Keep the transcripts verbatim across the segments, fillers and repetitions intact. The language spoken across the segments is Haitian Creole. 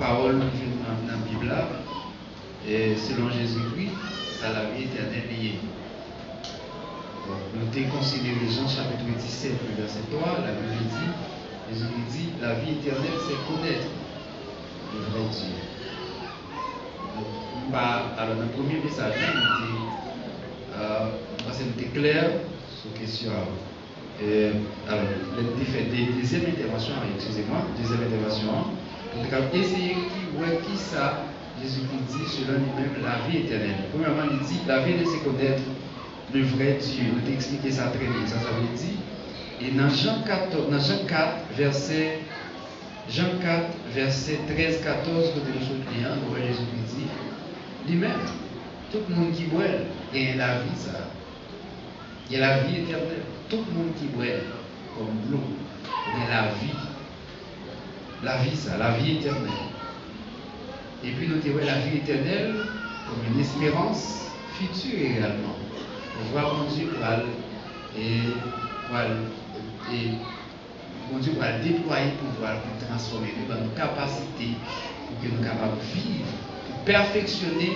Pawòl nou jwenn nan, nan Bib la, e, selon Jezikri, sa lavi etènèl li ye. Donk, nou te konsidere Jan chapit disèt, vèsè twa, Labib di, Jezikri di, lavi etènèl, se konèt le vrè Dye. Donk, m pa, alò, nan premye mesaj la, nou te, euh, m panse nou te klè sou kesyon an. E, alò, lè n te fè de, dezyèm entèvansyon an, eskize mwen, dezyèm entèvansyon an, nou te kapab eseye ki, wè kisa Jezikri di selon li menm lavi etènèl. Premyèman, li di, lavi etènèl se konèt le vrè Dye. Nou te eksplike sa trè byen, sa sa vle di. E nan Jan katòz, nan Jan kat, vèsè, Jan kat, vèsè trèz, katòz, kote nou sot li an, nou wè Jezikri di, li menm, tout moun ki bwè l, genyen lavi sa a. Gen lavi etènèl. Tout moun ki bwè l kòm dlo, gen lavi. Lavi sa, lavi etènèl. Epi nou te wè lavi etènèl kòm yon esperans fiti egalman. Pouvwa Bondye pral, e, pral, e, Bondye pral deplwaye pouvwa l pou l transfòme nou, ban nou kapasite pou ke nou kapab viv, pou pèfeksyone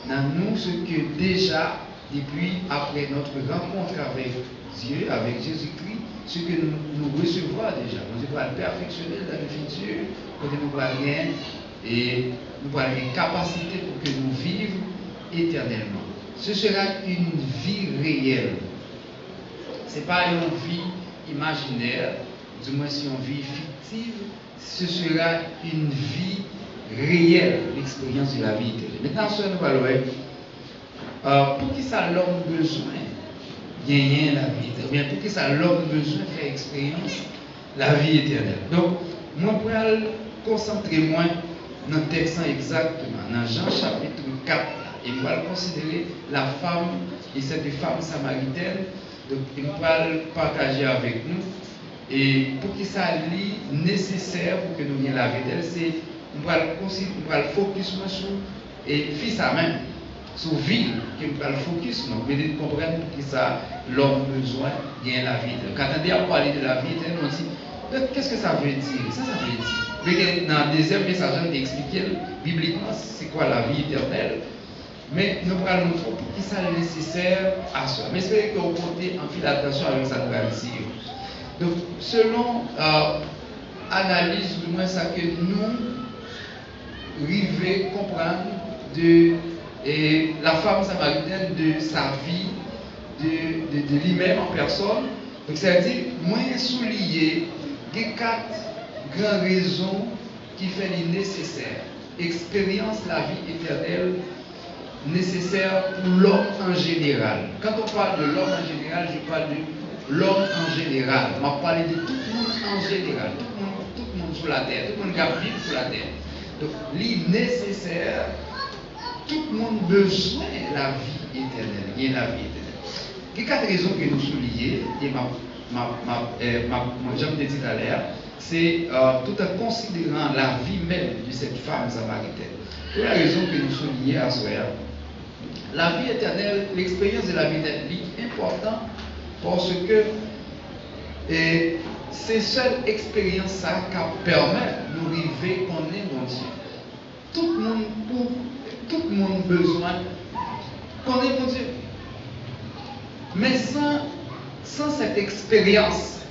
nan nou ce que déjà, depuis, après notre rencontre avec Dieu, avec Jésus-Christ, ce que nous, nous recevons déjà. Bondye pral pèfeksyone l dans le futur, kote nou pral gen, e nou pral gen kapasite pou ke nou viv etènèlman. Ce sera une vie réelle. Se pa yon vi imajinè, di mwen se yon vi fiktiv, ce sera une vie réelle, l'expérience de la vie éternelle. Mentnan, aswè, nou pral wè, euh, poukisa lòm bezwen genyen lavi etènèl, oubyen poukisa lòm bezwen fè eksperyans lavi etènèl. Donk, mwen pral konsantre mwen nan tèks lan egzakteman, nan Jan chapit kat la, e m pral konsidere la femme, et cette femme samaritaine, donk, e m pral pataje avèk nou, e poukisa li nesesè pou ke nou gen lavi etènèl, se, m pral konsi-, m pral fokis mwen sou, e fi sa menm, sou vi l ke m pral fokis mwen, pou ede n konprann poukisa lòm bezwen gen lavi etènèl. Kan tande y ap pale de lavi etènèl, nou di, donk, qu'est-ce que ça veut dire? Sa sa vle di? Paske nan dezyèm mesaj la, nou te eksplike l biblikman, c'est quoi la vie éternelle. Men nou pral montre w poukisa l nesesè aswè. M espere ke w pote anpil atansyon avèk sa n pral di yo. Donk, selon, euh, analiz, ou di mwen sa ke nou rive konprann de, eh, la femme samaritaine, de sa vie, de, de, de li menm an pèsòn. Donk, sa vle di, mwen souliye, gen kat gran rezon ki fè li nesesè. Eksperyans lavi etènèl nesesè pou lòm an jeneral. Quand on parle de l'homme en général, je parle de l'homme en général. M ap pale de tout moun an jeneral. Tout moun, tout moun sou latè. Tout moun k ap viv sou latè. Donk, li nesesè, tout moun bezwen lavi etènèl. Gen lavi etènèl. Gen kat rezon ke nou souliye, e m ap, m ap, m ap, eh, m ap, jan m te di talè a, se, euh, tout en considérant la vie même de cette femme samaritaine. Premye rezon ke nou souliye aswè a, lavi etènèl, l'expérience de la vie éternelle, li enpòtan paske, eh, se sèl eksperyans sa k ap pèmèt nou rive konnen Bondye. Tout moun pou, tout moun bezwen konnen Bondye. Men san, san cette expérience,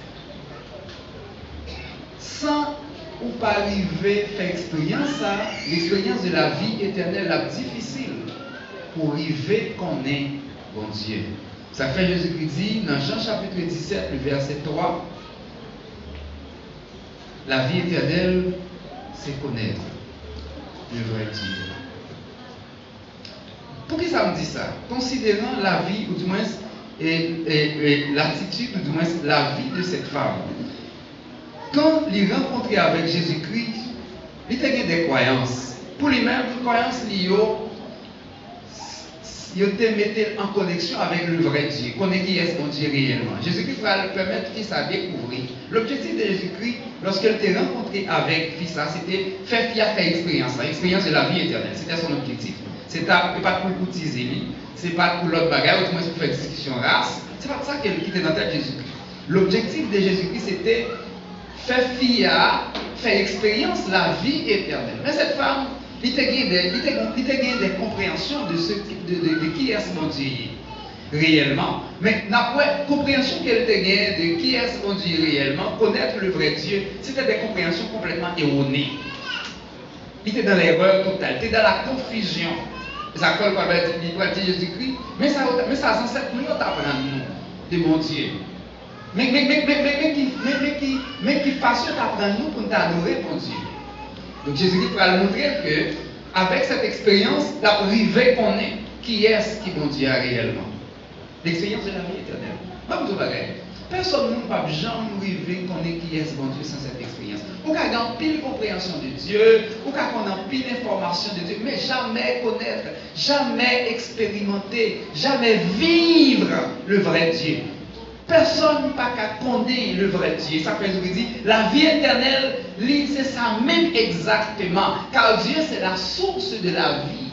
san ou pa rive fè eksperyans sa, l'expérience de la vie éternelle ap difisil pou rive konnen Bondye. Sa k fè Jezikri di nan Jan chapit disèt, le vèsè twa, lavi etènèl, se konèt le vrè Dye. Poukisa m di sa? Konsideran lavi, oudimwens, e, e, e, latitid, oudimwens, lavi de cette femme. Kan li rankontre avèk Jezikri, li te gen de kwayans. Pou li menm, kwayans li yo, yo te mete l an koneksyon avèk le vrè Dye, konnen kiyès Bondye reyèlman. Jezikri pral pèmèt fi sa dekouvri. Lobjektif de Jezikri, lòske l te rankontre avèk fi sa, se te fè fi a fè eksperyans la, l'expérience de la vie éternelle. Se te son objektif. Se ta, se pa t pou l koutize li, se pa t pou lòt bagay, oudimwens pou fè diskisyon ras. Se pa t sa ke, ki te nan tèt Jezikri. Lobjektif de Jezikri, se te fè fi a fè eksperyans lavi etènèl. Men cette femme, li te gen de, li te, li te gen de konpreyansyon de, ce, de, de, de kiyès Bondye ye reyèlman. Men n ap wè, konpreyansyon ke l te gen de kiyès Bondye ye reyèlman, connaître le vrai Dieu, se te de konpreyansyon konplètman ewone. Li te dans l'erreur totale, li te dans la confusion. Se sa Pòl pral di, li pral di Jezikri, men sa, men sa zansèt nou yo t aprann nou de Bondye. Men, men, men, men, men, men ki, men, men ki, men ki fason yo t aprann nou pou n ta adore Bondye. Donk, Jezikri pral montre l ke, avèk sèt eksperyans, l ap rive konnen kiyès ki Bondye a reyèlman. L'expérience de la vie éternelle. Ban m di w bagay. Pèsòn moun p ap janm rive konnen kiyès Bondye san sèt eksperyans. Ou ka gen anpil konpreyansyon de Dye, ou ka konn anpil enfòmasyon de Dye, men jamè konèt, jamè eksperimante, jamè viv le vrai Dieu. Pèsòn pa ka konnen le vrai Dieu. Sa fè nou di, lavi etènèl, li se sa menm egzakteman. Car Dieu, c'est la source de la vie.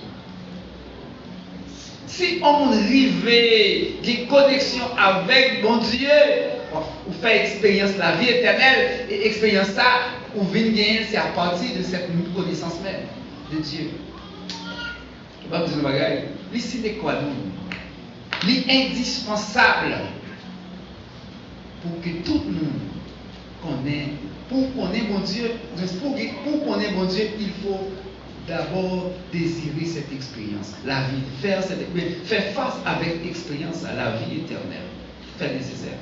Si yon moun rive gen koneksyon avèk Bondye, ou fè eksperyans lavi etènèl, e eksperyans sa, ou vin genyen, se apati de cette connaissance même de Dieu. Ou pa di yon bagay, li sine kwa nou. Li endispansab pou ke tout moun konnen, pou konnen Bondye, pou, pou konnen Bondye, il faut d'abord désirer cette expérience, la vie, faire cette, fè fas avèk eksperyans la, la vie éternelle. Fè l nesesè.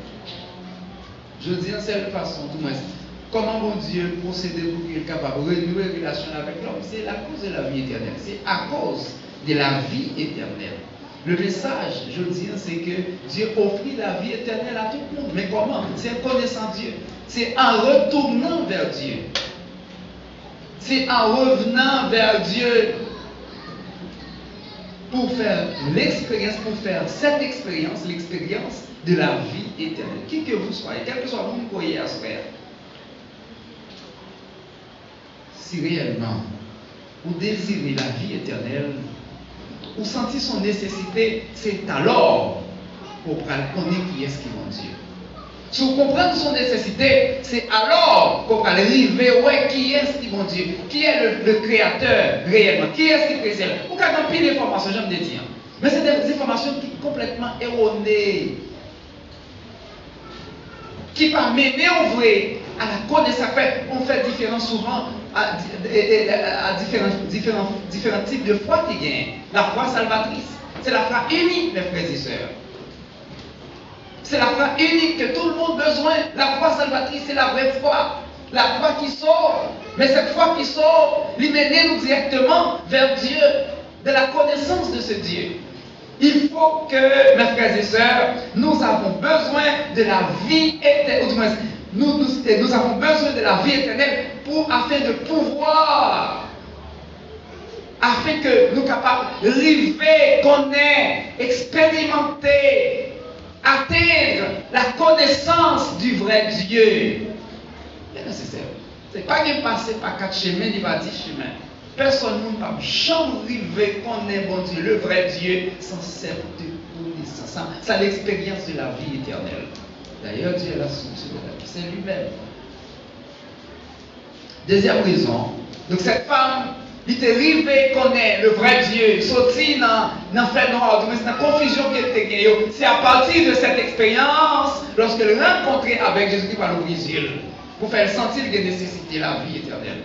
Jodi an, sèl fason, du moins, kòman Bondye pwosede pou ke l kapab renouwe relasyon l avèk lòm, se la cause de la vie éternelle. Se akoz de la vie éternelle. Le message, jodi an, se ke Dye ofri lavi etènèl a tout moun. Men kòman? Se en connaissant Dieu. Se en retournant vers Dieu. Se en revenant vers Dieu pour faire l'expérience, pour faire cette expérience, l'expérience de la vie éternelle. Qui que vous soyez, kèlkeswa moun ou ye aswè a. Si reyèlman ou dezire lavi etènèl, ou santi son nesesite, se alò ke w pral konnen kiyès ki Bondye. Si w konprann son nesesite, se alò ke w pral rive wè kiyès ki Bondye, qui est le, le créateur réellement, kiyès ki kreye syèl. Ou ka gen anpil enfòmasyon, jan m te di an. Men se de enfòmasyon ki konplètman ewone. Ki pa mennen w vre a la konesans. Sa fè, on fè diferans souvan a, a, a, a diferan, diferan, diferan tip de fwa ki genyen. La foi salvatrice. C'est la foi unique, mes frères et sœurs. C'est la foi unique que tout le monde a besoin. La foi salvatrice, c'est la vraie foi. La foi qui sauve. Mais cette foi qui sauve, li mennen nou directement vers Dieu, de la connaissance de ce Dieu. Il faut que, mes frères et sœurs, nous avons besoin de la vie éternelle, ou du moins, nous, nous, nous avons besoin de la vie éternelle pour, afin de pouvoir, afin que nous capables river, connaître, expérimenter, atteindre la connaissance du vrai Dieu. Bien nécessaire. Se pa gen pase pa kat chemen, li pa di chemen. Pèsòn moun p ap janm rive konnen Bondye, le vrai Dieu, sans cette connaissance. Sa, sa l'expérience de la vie éternelle. D'ailleurs, Dieu est la source de la vie. C'est lui-même. Dezyèm rezon. Donk, cette femme, li te rive konnen le vrai Dieu, soti nan, nan fènwa, ou di mwens nan konfizyon ke l te gen yo. Se apati de cette expérience, lorsque l rankontre avèk Jezi ki pral ouvri zye l, pou fè l santi l gen nesesite lavi etènèl.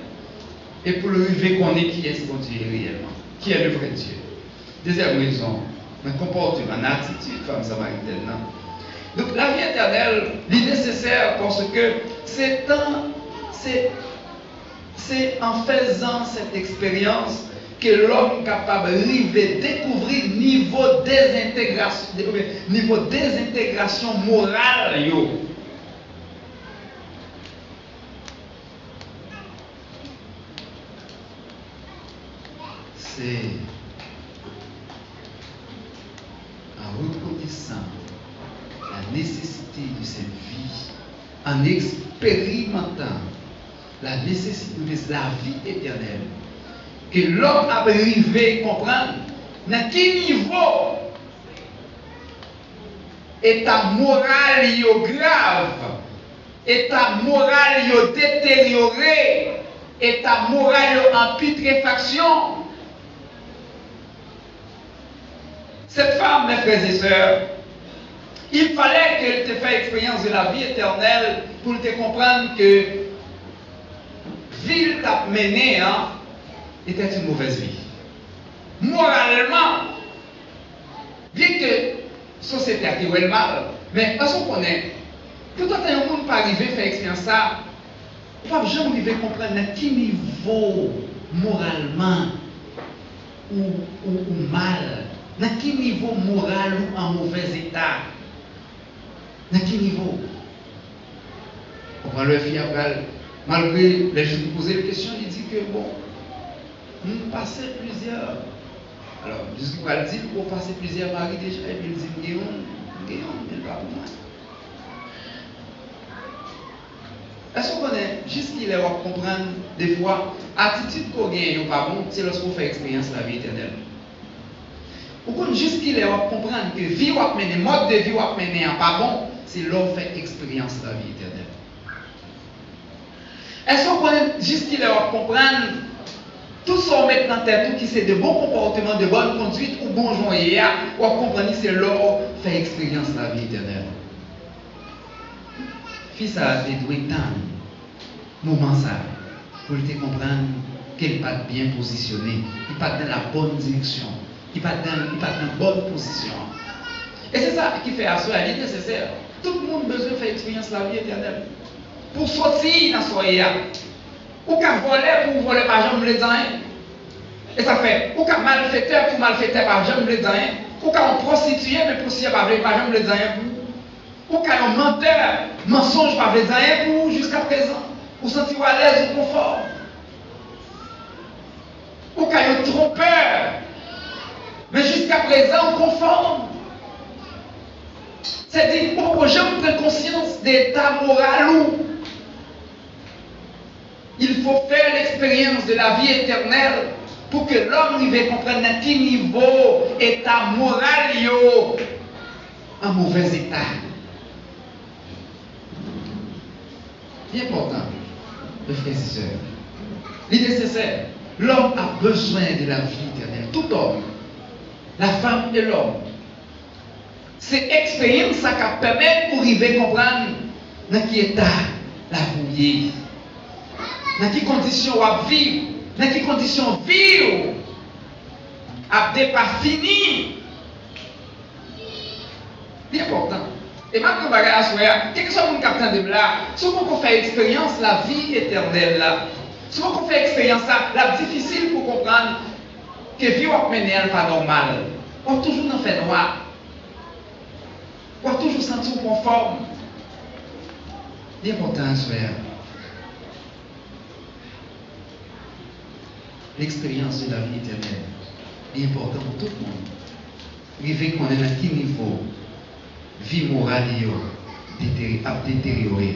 E pou l rive konnen kiyès Bondye ye reyèlman, qui est le vrai Dieu. Dezyèm rezon, nan konpòteman, nan atitid fanm samaritèn nan. Donk, lavi etènèl, li nesesè paske se tan, se, se an fèzan sèt eksperyans ke lòm kapab rive dekouvri nivo dezentegrasyon, oubyen nivo dezentegrasyon moral yo. C'est en reconnaissant la nécessité de cette vie, en expérimentant la nécessité de la vie éternelle, ke lòm ap rive konprann nan ki nivo eta moral yo grav. Eta moral yo deteryore, eta moral yo an pitrefaksyon. Cette femme, mes frères et sœurs, il fallait qu'elle te fait expérience de la vie éternelle pou l te konprann ke vi l t ap mennen an était une mauvaise vie. Moralman, byenke sosyete a te wè l mal, men èske w konnen, toutotan yon moun pa rive fè eksperyans sa, ou p ap janm rive konprann nan ki nivo moralman ou, ou, ou mal, nan ki nivo moral ou an movèz eta. Nan ki nivo? Ou pran lè fi a pral, malgre lè Jezi poze l kesyon, li di ke, bon, m pase plizyè. Alò, Jezi pral di l, ou pase plizyè mari deja, epi l di, m gen youn, m gen youn, men l pa pou mwen. Èske w konnen jiskilè w ap konprann, defwa, atitid ke w genyen yo pa bon, se lòske w fè eksperyans lavi etènèl? Ou konn jiskilè w ap konprann ke vi w ap mennen, mòd de vi w ap mennen an pa bon, se lè w fè eksperyans lavi etènèl. Èske w konnen jiskilè w ap konprann tout sa w met nan tèt ou ki se de bon konpòteman, de bòn kondwit ou bon jan w ye a, w ap konprann li se lè w fè eksperyans lavi etènèl? Fi sa a te dwe tann moman sa a pou l te konprann ke l pa t byen pozisyone, li pa t nan la bòn direksyon, li pa t nan, li pa t nan bòn pozisyon an. E se sa ki fè aswè a li nesesè. Tout moun bezwen fè eksperyans lavi etènèl pou w soti nan sa w ye a. Ou ka vòlè pou w vòlè pa janm vle di anyen. E sa fè, ou ka malfetè pou malfetè pa janm vle di anyen. Ou ka yon pwostitiye, men pwostitiye pa vle, pa janm vle di anyen pou ou. Ou ka yon mantè, mansonj pa vle di anyen pou ou jiskaprezan. Ou santi w alèz, ou konfòm. Ou ka yon twonpè, men jiskaprezan ou konfòm. Se di, ou poko janm pran konsyans de eta moral ou. Il faut faire l'expérience de la vie éternelle pou ke lòm rive konprann nan ki nivo eta moral yo an movèz eta. Li enpòtan, mes frères et sœurs. Li nesesè. L'homme a besoin de la vie éternelle. Tout homme, la femme et l'homme. Se eksperyans sa k ap pèmèt ou rive konprann nan ki eta lavi w ye, nan ki kondisyon w ap viv, nan ki kondisyon vi w ap depafini. Li enpòtan. E m ap di yon bagay aswè a, kèlkeswa moun k ap tande m la, si w poko fè eksperyans lavi etènèl la, si w poko fè eksperyans sa, l ap difisil pou w konprann ke vi w ap mennen an pa nòmal. W ap toujou nan fènwa. W ap toujou santi w konfòm. Li enpòtan aswè a. L'expérience de la vie éternelle. Li enpòtan pou tout moun rive konnen nan ki nivo vi moral yo detere-, ap deteryore.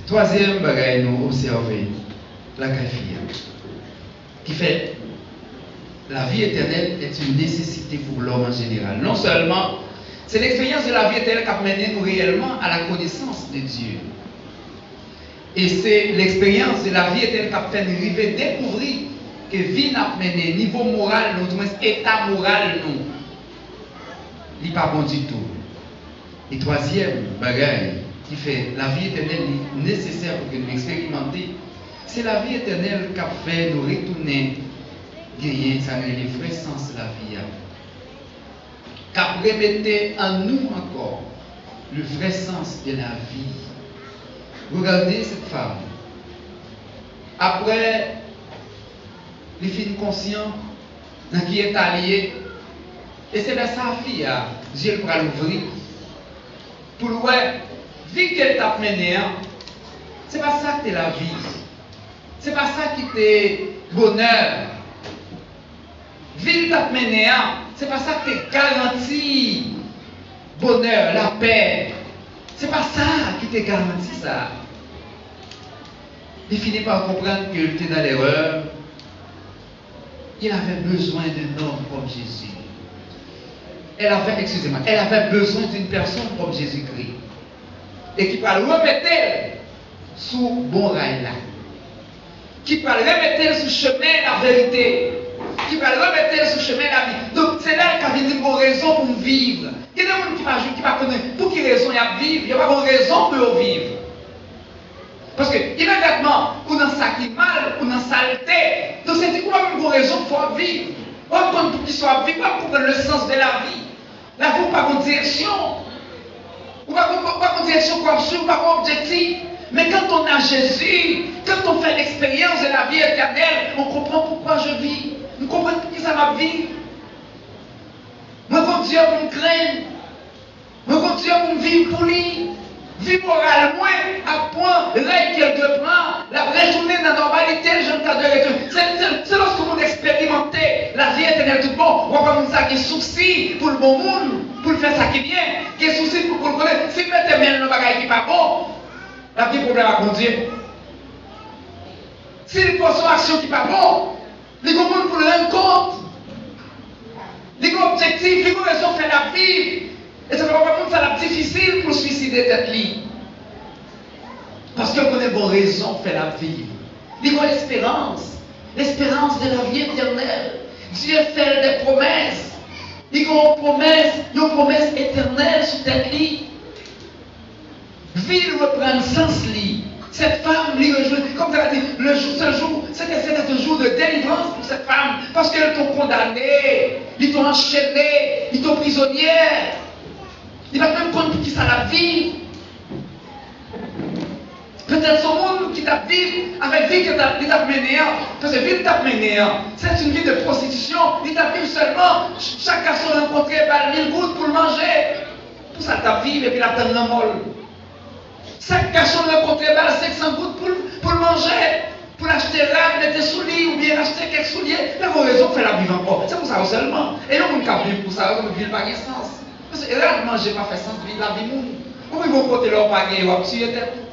Twazyèm bagay nou obsève lakay fi a, ki fè la vie éternelle est une nécessité pour l'homme en général. Non sèlman se l'expérience de la vie éternelle k ap mennen nou reyèlman à la connaissance de Dieu, e se l'expérience de la vie éternelle k ap fè n rive dekouvri ke vi n ap mennen, nivo moral nou, oudimwens eta moral nou, li pa bon ditou. E twazyèm bagay ki fè lavi etènèl li nesesè pou ke nou eksperimante, se lavi etènèl k ap fè nou retounen genyen sa n rele vrè sans lavi a, k ap remete an nou ankò le vrai sens de la vie. Regardez cette femme. Apre li fin konsyan nan ki eta li ye, e se lè sa a fi a, zye l pral ouvri pou l wè vi ke l t ap mennen an, se pa sa k te lavi, se pa sa ki te bonè. Vi l t ap mennen an, se pa sa k te garanti bonè, lapè. Se pa sa ki te garanti sa. Li fini pa konprann ke l te nan lerè. Il avait besoin d'un homme comme Jésus. Elle avait, excusez-moi, elle avait besoin d'une personne comme Jésus-Christ. E ki pral remete l sou bon ray la. Ki pral remete l sou chemen laverite. Ki pral remete l sou chemen lavi. Donk, se la l ka vin di m gon rezon pou m viv. Gen de moun ki pa, ki pa konnen pou ki rezon y ap viv. Yo pa gon rezon pou yo viv. Paske imedyatman ou nan sa ki mal, ou nan salte. Donk se di ou pa menm gon rezon pou w ap viv. W ap konn poukisa w ap viv, w ap konprann le sens de la vie. Lavi w pa gon direksyon. Ou pa gon, ou pa gon direksyon pou w ap swiv, ou pa gon objektif. Men quand on a Jésus, quand on fait l'expérience de la vie éternelle, on comprend pourquoi je vis. M konprann poukisa m ap viv. Mwen gon Dye pou m krenn. Mwen gon Dye pou m viv pou li. Vi moral mwen ap pran règ ke l dwe pran. L ap retounen nan nòmalite l jan l ta dwe retounen. Se, se, se lòske moun eksperimante lavi etènèl tout bon, w ap wè moun sa gen sousi pou l bon moun, pou l fè sa ki byen, gen sousi pou, pou l konnen si l mete men l nan bagay ki pa bon, l ap gen pwoblèm ak Bondye. Si l poze yon aksyon ki pa bon, li gon moun pou l rann kont. Li gon objektif, li gon rezon fè l ap viv. E sa fè pafwa moun sa l ap difisil pou l swiside tèt li. Paske l konnen gon rezon fè l ap viv. Li gon esperans. L'espérance de la vie éternelle. Dye fè l de pwomès. Li gon yon pwomès, yon pwomès etènèl sou tèt li. Vi l reprann sans li. Cette femme li rejwenn, kòm sa ka di, le jour, ce jour, c'était, c'était un jour de délivrance pour cette femme, paske l te kondane, li te anchene, li te prizonye. Li pa t menm konn poukisa l ap viv. Petèt se yon moun ki t ap viv avèk vi ke t ap, li t ap mennen an. Paske vi l t ap mennen an, c'est une vie de prostitution. Li t ap viv sèlman, ch-, chak gason l rankontre ba l mil goud pou l manje. Pou sa l t ap viv epi l ap tann lanmò l. Chak gason l rankontre ba l senk san goud pou l, pou l manje, pou l achte rad mete sou li oubyen achte kèk soulye. Li pa gon rezon k fè l ap viv ankò. Se pou sa yo sèlman. E yon moun k ap viv pou sa yo, vi l pa gen sans. Paske rad manje pa fè sans vi, lavi moun. Ou rive yon kote lè w pa gen, w ap tiye tèt ou.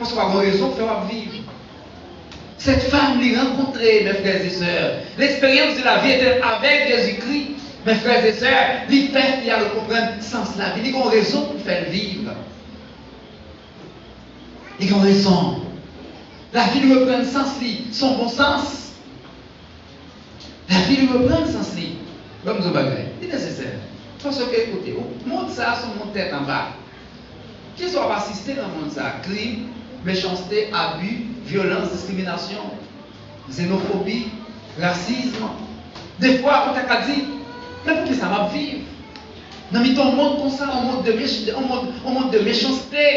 Paske w pa gon rezon k fè w ap viv. Cette femme li rankontre, mes frères et sœurs, l'expérience de la vie éternelle avec Jésus-Christ, mes frères et sœurs, li pèmèt li al konprann sans lavi. Li gon rezon pou fè l viv. Li gon rezon. Lavi li reprann sans li, se yon bon sans. Lavi li reprann sans li. Ban m di w bagay, li nesesè. Paske, ekoute, mond sa a se yon mond tèt anba. Kisa w ap asiste nan mond sa a? Krim, mechanste, abi, vyolans, diskriminasyon, zenofobi, rasism. Defwa, ou ta ka di, men poukisa m ap viv nan mitan yon mond konsa, yon mond de mech-, yon mond, yon mond de mechanste?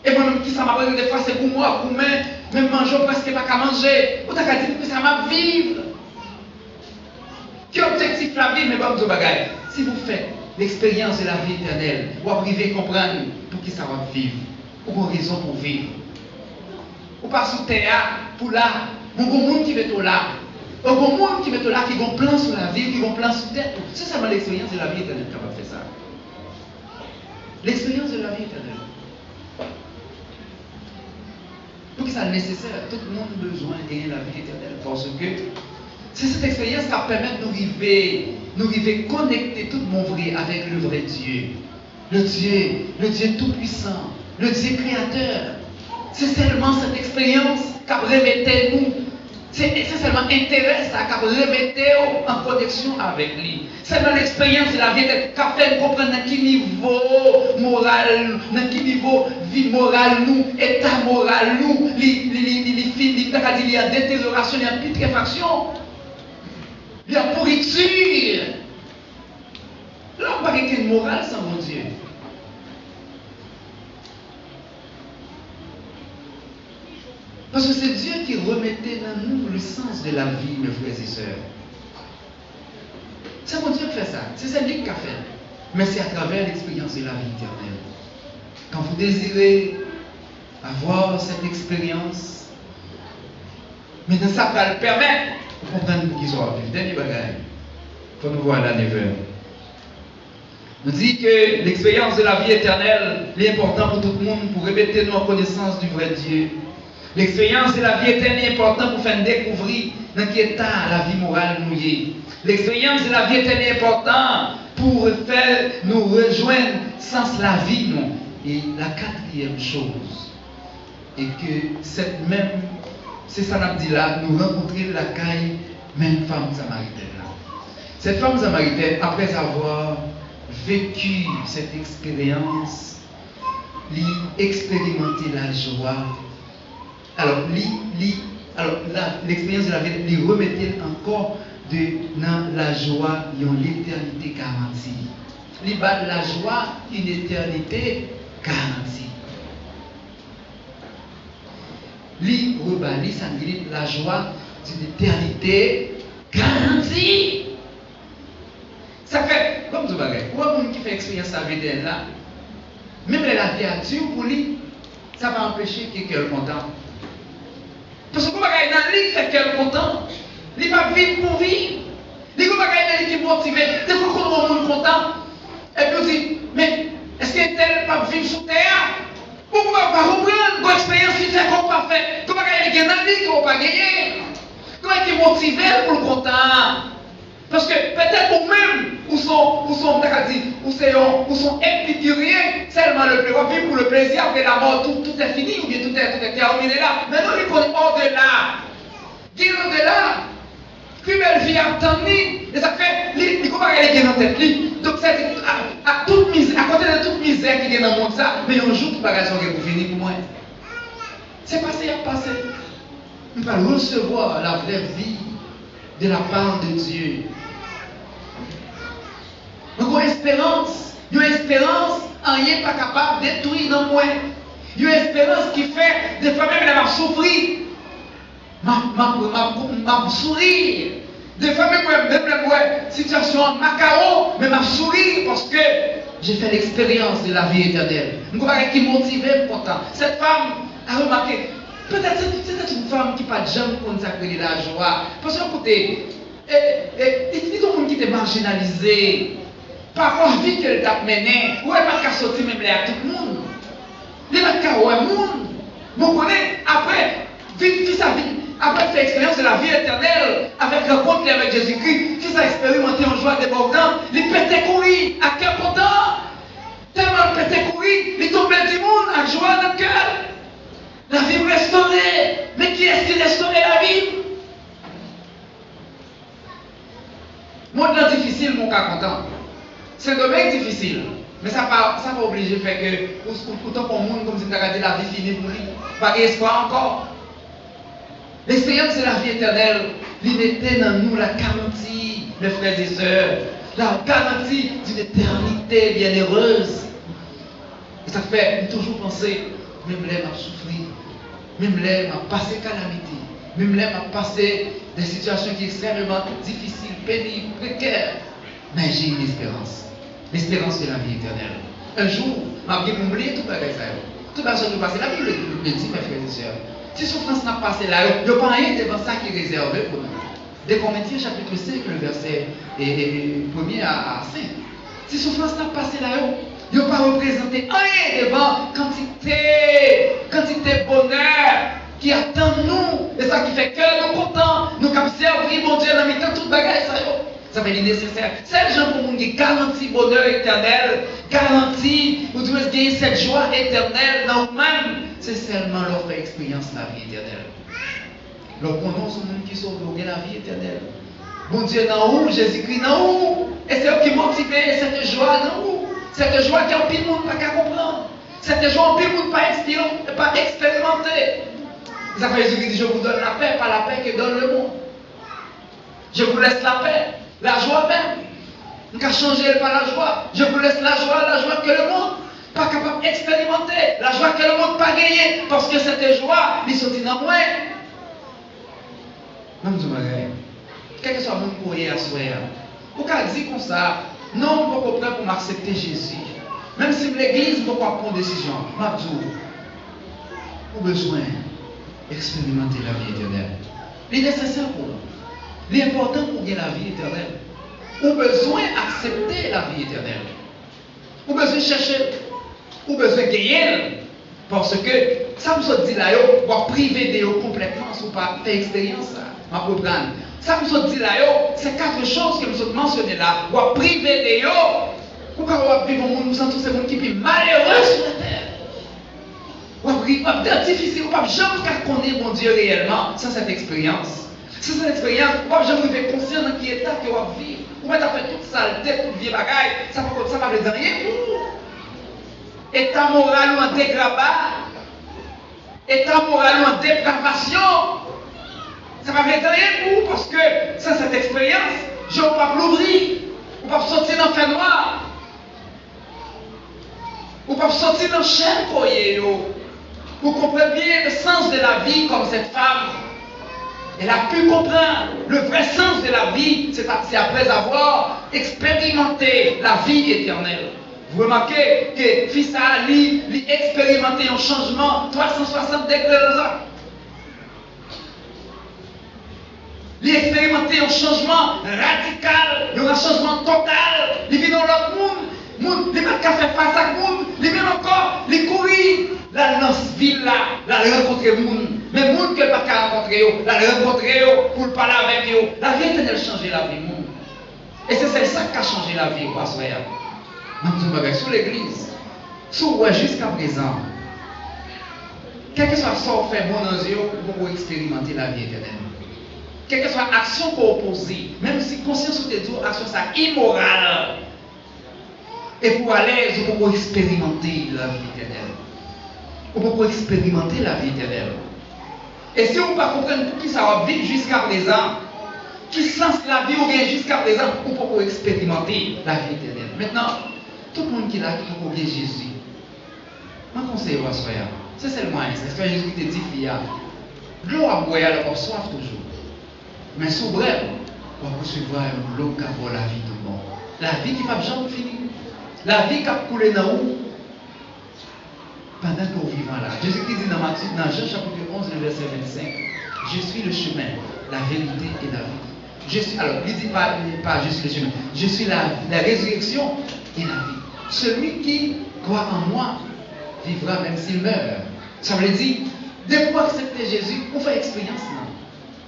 E mwen menm, kisa m ap regle? Defwa, se goumen w ap goumen, menm manje w prèske pa ka manje. Ou ta ka di, poukisa m ap viv? Ki objektif lavi? Men ban m di w bagay. Si vous faites l'expérience de la vie éternelle, w ap rive konprann poukisa w ap viv. Ou gon rezon pou w viv. Ou pa sou tè a pou la. Bon, gon moun ki mete w la. Ou gon moun ki mete w la, ki gon plan sou lavi w, ki gon plan sou tèt ou. Se sèlman l'expérience de la vie éternelle k kapab fè sa. L'expérience de la vie éternelle. Poukisa l nesesè? Tout moun bezwen genyen lavi etènèl, paske se sèt eksperyans k ap pèmèt nou rive, nou rive konekte tout bon vre avèk le vrai Dieu. Le Dieu, le Dieu tout-puissant, le Dieu créateur. Se sèlman sèt eksperyans k ap remete nou Se, se sèlman enterè sa k ap remete w an koneksyon avèk li. Sèlman l'expérience de la vie éternelle k ap fè n konprann nan ki nivo moral, nan ki nivo vi moral nou, eta moral nou, li, li, li, li, li fin, li, ta ka di li an deteryorasyon, li an pitrefaksyon, li an pouriti. Lòm pa gen kenn moral san Bondye. Paske se Dye ki remete nan nou le sens de la vie, mes frères et sœurs. Se Bondye k fè sa. Se sèl li k ka fè l. Men se atravè l'expérience de la vie éternelle. Quand vous désirez avoir cette expérience, men sa pral pèmèt ou konprann poukisa w ap viv. Dènye bagay, fò nou vwale a nevè. Nou di ke l'expérience de la vie éternelle, li enpòtan pou tout moun, pou remete nou an konesans du vrai Dieu. L'expérience de la vie éternelle, li enpòtan pou fè n dekouvri nan ki eta lavi moral nou ye. L'expérience de la vie éternelle, li enpòtan pou fè nou rejwenn sans lavi nou. E la quatrième chose, e ke sèt menm, se sa n ap di la, nou rankontre l lakay menm fanm samaritèn nan. Cette femme samaritaine, après avoir vécu cette expérience, li eksperimante lajwa. Alò, li, li, alò, la, l'expérience de la vie, li remete l ankò de, nan lajwa yon letènite garanti. Li ba l lajwa yon etènite garanti. Li rebali sa n rele lajwa d'une éternité garantie. Sa fè, ban m di w bagay, ou wè moun ki fè eksperyans lavi etènèl la, menm lè lavi a di pou li, sa pa anpeche ke kè l kontan. Paske gon bagay nan li ki fè kè l kontan. Li p ap viv pou viv. Li gon bagay nan li ki motive. Defwa w konn wè yon moun kontan, epi w di, men, èske entèl p ap viv sou tè a? Ou pa, pa konprann, gon eksperyans li fè ke w pa fè. Gon bagay li gen nan li ke w pa genyen. Gon bagay ki motive l pou l kontan. Paske petèt ou menm, ou se yon, ou se yon, m ta ka di, ou se yon, ou se yon epikiryen, sèlman le plè, w ap viv pou le plezi, apre lamò, tout, tout est fini, oubyen tout est, tout est terminé la. Men non, li konn au-delà. Gen au-delà. Pi bèl vi ap tann li. E sa k fè, li, li gon bagay li gen nan tèt li. Donk, sa di, a, a tout mizè, akote de tout mizè ki gen nan mond sa, men yon jou, tout bagay sa yo gen pou fini pou mwen. Se pase y ap pase. M pral resevwa la vraie vie de la part de Dieu. Mwen gon esperans, yon esperans anyen pa kapab detwi nan mwen. Yon esperans ki fè, defwa menm lè m ap soufri, m ap, m ap, m ap, m ap souri. Defwa menm mwen, menm lè m wè sitiyasyon an makawo, men m ap souri paske j'ai fait l'expérience de la vie éternelle. M gon bagay ki motive m kontan. Cette femme a remarqué, peut-être c'est, c'est une femme ki pa t janm konn sa k rele lajwa. Paske koute, e, e, li, li te yon moun ki te majinalize. Pa rapò a vi ke l t ap mennen, ou wè, l pa t ka soti menm lè ak tout moun. Li pa t ka wè moun. Bon, konnen, apre, vin, fi sa vin, apre fè eksperyans de la vie éternelle, avèk rankont li avèk Jezikri, fi sa eksperimante yon jwa debòdan, li pete kouri ak kè kontan. Tèlman l pete kouri, li tonbe di moun ak jwa nan kè l. Lavi m restore. Men kiyès ki restore lavi m? Mond lan difisil, men w ka kontan. Sendomeng difisil, men sa pa, sa pa oblije fè ke ou, ou, ou tankou yon moun, kòmsi m ta ka di lavi fini pou li. Pa gen espwa ankò. L'expérience de la vie éternelle, li mete nan nou la garantie, mes frères et sœurs, la garantie d'une éternité bienheureuse. E sa k fè m toujou panse, menm lè m ap soufri, menm lè m ap pase kalamite, menm lè m ap pase de sitiyasyon ki ekstrèmeman difisil, penib, prekè, men j'ai une espérance. L'espérance de la vie éternelle. Un jour, m ap gen pou m bliye tout bagay sa yo. Tout bagay sa yo pase, Labib le, le di, mes frères et sœurs. Ti soufrans n ap pase la yo, yo pa anyen devan sa ki rezève pou nou. De Korentyen, chapitre cinq, le verset, e, e, e, premye a, a senk. Ti soufrans n ap pase la yo, yo pa reprezante anyen devan kantite, kantite bonè ki atann nou. E sa ki fè kè nou kontan, nou k ap sèvi Bondye nan mitan tout bagay sa yo. Sa fè li nesesè. Sèl jan pou moun gen garanti bonè etènèl, garanti, ou di mwen, gen sèt jwa etènèl nan ou menm, se sèlman lè w fè eksperyans lavi etènèl. Lè w konnen w se yon moun ki sove, w gen lavi etènèl. Bondye nan ou, Jezikri nan ou. E se yo ki motive, e sète jwa nan ou. Sète jwa ke anpil moun pa ka konprann. Sète jwa anpil moun pa eksperim-, pa eksperimante. Se sa fè Jezikri di, je vous donne la paix, pas la paix que donne le monde. Je vous laisse la paix, lajwa menm. M ka chanje l pa lajwa. Je vous laisse la joie, la joie que le monde pa kapab eksperimante, lajwa ke lemonn pa genyen, paske sète jwa, li soti nan mwen. Ban m di w bagay. Kèlkeswa moun ke w ye aswè a, ou ka di konsa, non, m poko prè pou m aksepte Jezi. Menm si m legliz, m poko ap pran desizyon. M ap di w, ou bezwen eksperimante lavi etènèl. Li nesesè pou ou. Li enpòtan pou w gen lavi etènèl. Ou bezwen aksepte lavi etènèl. Ou bezwen chèche l. Ou bezwen genyen l. Paske sa m sot di la yo, w ap prive de yo konplètman si w pa fè eksperyans sa. M ap reprann. Sa m sot di la yo, se kat choz ke m sot mansyone la, w ap prive de yo. Ou ka wè w ap viv yon moun, ou santi w se moun ki pi malere sou latè. W ap ri, w ap dan difisil, ou p ap janm ka konnen Bondye reyèlman san sèt eksperyans. San sèt eksperyans, ou p ap janm rive konsyan nan ki eta ke w ap viv. Ou mèt ap fè tout salte, tout vye bagay, sa pa, sa pa vle di anyen pou ou. Eta moral ou an degraba. Eta moral ou an depravasyon. Sa pa vle di anyen pou ou, paske san sèt eksperyans, je w p ap louvri. Ou p ap soti nan fènwa. Ou p ap soti nan chèn ke w ye yo. Ou konprann byen le sens de la vie comme cette femme. Elle a pu comprendre le vrai sens de la vie, c'est c'est après avoir expérimenté la vie éternelle. Vous remarquez que fi sa a, li, li eksperimante yon chanjman twa san swasant degre konsa. Li eksperimante yon chanjman radikal, yon chanjman total. Li vin yon lòt moun. Moun, li pa t ka fè fas ak moun. Li menm ankò, li kouri. L al nan vil la, l al rankontre moun. Men moun ke l pa t ka rankontre yo, l al rankontre yo pou l pale avèk yo. Lavi etènèl chanje lavi moun. E se sèl sa k ka chanje lavi w aswè a. M ap di yon bagay sou legliz. Si w wè jiskaprezan, kèlkeswa sa w fè bon nan zye w, ou poko eksperimante lavi etènèl. Kèlkeswa aksyon ke w poze, menm si konsyans ou te di w aksyon sa imoral, epi w alèz, ou poko eksperimante lavi etènèl. Ou poko eksperimante lavi etènèl. E si w pa konprann poukisa w ap viv jiskaprezan, ki sans lavi w gen jiskaprezan, ou poko eksperimante lavi etènèl. Mentnan, tout moun ki la ki poko gen Jezi, mwen konseye w aswè a, se sèl mwayen sa. Se sa Jezi te di fi a, dlo w ap bwè a la, w ap swaf toujou. Men si w bwè l, w ap resevwa yon dlo k ap ba w lavi tout bon. Lavi ki p ap janm fini. Lavi k ap koule nan ou. Pandan ke w vivan la. Jezikri di nan Mati, nan Jan chapit onz, le vèsè vennsenk, Je suis le chemin, la vérité et la vie. Je suis, alò, li di pa, pa Je suis le chemin. Je suis la, la résurrection et la vie. Celui qui croit en moi vivra même s'il meurt. Sa vle di, depi w aksepte Jezi, ou fè eksperyans lan.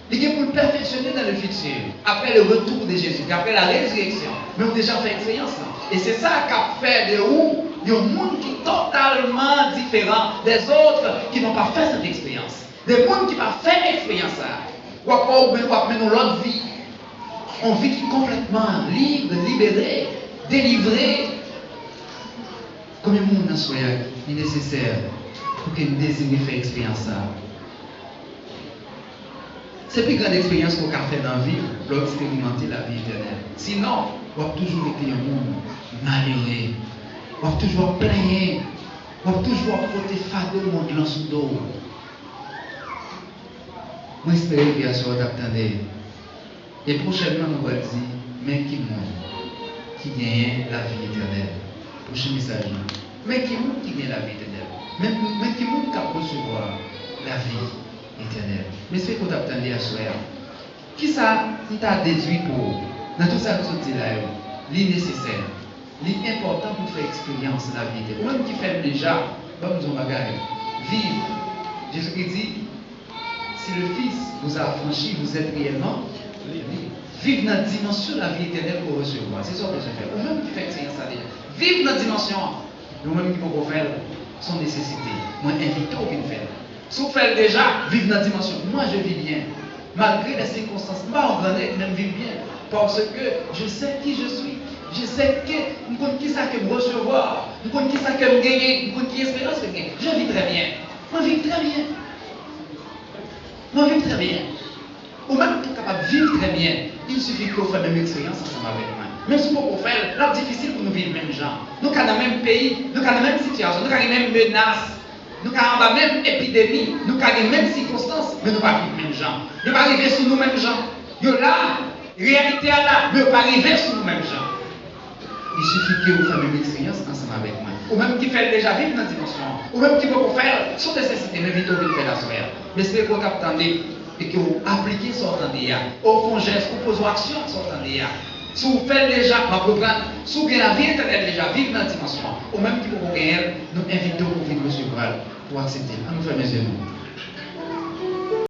Li gen pou l pèfeksyone dans le futur, après le retour de Jésus, après la résurrection. Men ou deja fè eksperyans lan. E se sa k ap fè de ou yon moun ki totalman diferan des autres qui n'ont pas fait cette expérience. De moun ki pa fè eksperyans sa a. W ap wè ou menm, w ap mennen yon lòt vi. Yon vi ki konplètman lib, libere, delivre. Konbyen moun nan swè a li nesesè pou ke n dezire fè eksperyans sa a? Se pi grann eksperyans ke w ka fè nan vi w, lè w eksperimante lavi etènèl. Sinon, w ap toujou rete yon moun malere. W ap toujou ap plenyen. W ap toujou ap pote fado mond lan sou do w. Mwen espere ke aswè w t ap tande. E pwochènman, nou pral di, men ki moun ki genyen lavi etènèl. Pwochen mesaj lan. Men ki moun ki gen lavi etènèl. Men, men ki moun k ap resevwa lavi etènèl. M espere ke w t ap tande aswè a. Kisa m ta dedui pou ou nan tout sa nou sot di la yo? Li nesesè. Li enpòtan pou fè eksperyans lavi etènèl. Ou menm ki fè l deja, ban m di w yon bagay. Viv. Jezikri di, Si le Fils vous a affranchi, vous êtes réellement libres. Viv nan dimansyon lavi etènèl ke w resevwa. Se sa w bezwen fè. Ou menm ki fè eksperyans sa deja. Viv nan dimansyon an. Ou menm ki poko fè l, se yon nesesite. Mwen envite w vin fè l. Si w fè l deja, viv nan dimansyon. Moi, je vis bien. Malgre les circonstances, m pa yon gran nèg, men m viv byen. Parce que je sais qui je suis. Je sais que m konn kisa ke m resevwa. M konn kisa ke m genyen. M konn ki esperans ke m genyen. Je vis très bien. Mwen viv trè byen. Mwen viv trè byen. Ou menm tou kapab viv trè byen. Il suffit ke w fè menm eksperyans ansanm avèk mwen. Menm si w poko fè l, l ap difisil pou nou viv menm jan. Nou ka nan menm peyi, nou ka nan menm sitiyasyon, nou ka gen menm menas, nou ka anba menm epidemi, nou ka gen menm sikonstans, men nou pa viv menm jan. Yo pa rive sou nou menm jan. Yo la, reyalite a la, men yo pa rive sou nou menm jan. Il suffit ke ou fè menm eksperyans ansanm avèk mwen. Ou menm ki fè l deja, viv nan dimansyon an. Ou menm ki poko fè l, se yon nesesite, m envite w vin fè l aswè a. M espere ke w t ap tande e ke w aplike sa w tande a. Ou fè yon jès, ou poze yon aksyon ak sa w tande a. Si w fè l deja, m ap reprann. Si w gen lavi etènèl deja, viv nan dimansyon an. Ou menm ki poko genyen l, nou envite w pou w vin resevwa l, pou w aksepte l. Ann nou fèmen zye nou.